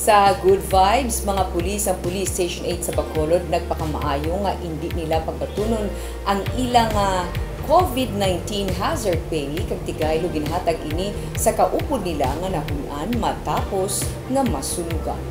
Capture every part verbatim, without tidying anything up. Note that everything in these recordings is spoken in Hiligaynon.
Sa good vibes, mga pulis ang Police Station eight sa Bacolod nagpakamaayo nga indi nila pagbatunon ang ilang, ah, COVID nineteen hazard pay, kag tigaylo ginhatag ini sa kaupod nila nga nahul-an matapos nga masunugan.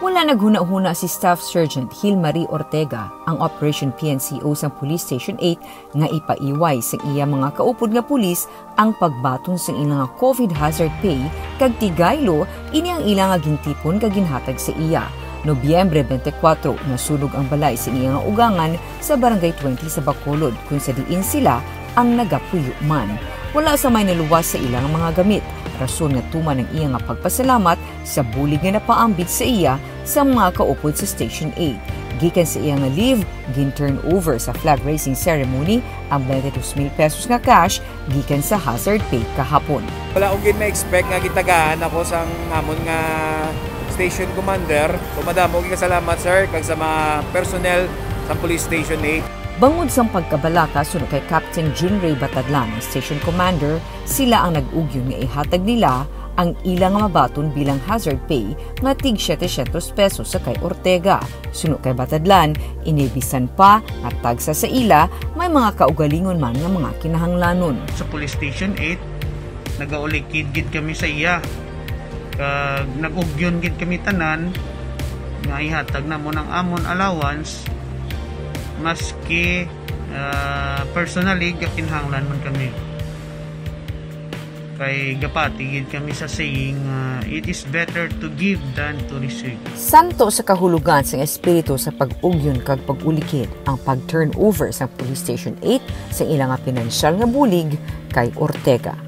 Wala naghunahuna si Staff Sergeant Hilmarie Ortega, ang Operation P N C O sang Police Station eight, nga ipaiway sa iya mga kaupod nga pulis ang pagbaton sa ila nga COVID hazard pay, kag tigaylo ini ang ila nga gintipon kag ginhatag sa iya. Nobyembre twenty-four, nasunog ang balay sa iya nga ugangan sa Barangay twenty sa Bacolod, kung sa diin sila ang nagapuyo man. Wala sa may naluwas sa ila nga mga gamit, rason nga tuman ang iya nga pagpasalamat sa bulig nga napaambit sa iya sa mga kaupod sa Station eight. Gikan sa iya nga leave, gin-turn over sa flag raising ceremony ang twenty-two mil pesos nga cash gikan sa hazard pay kahapon. Wala ko gid ma-expect nga gitagaan ako sang amon nga station commander. So, madamo gid kasalamat, sir, kag sa mga personnel sa Police Station eight. Bangod sang pagkabalaka, suno kay Captain Jun Ray Batadlan, ang station commander, sila ang nag-ugyon nga ihatag nila ang ila nga mabaton bilang hazard pay nga tig setecientos pesos sa kay Ortega. Suno kay Batadlan, ini bisan pa nga tagsa sa ila may mga kaugalingon man nga mga kinahanglanon. Sa Police Station eight, nagaulikid gid kami sa iya. Kag nag-ugyon gid kami tanan nga ihatag namon ang amon allowance, maski, ah, personally, gakinahanglan man kami. Kay gapati gid kami sa saying, ah, "It is better to give than to receive." Santo sa kahulogan sang espiritu sa pag-ugyon kag pag-ulikid ang pag-turnover sang Police Station eight sa ila nga pinansyal nga bulig kay Ortega.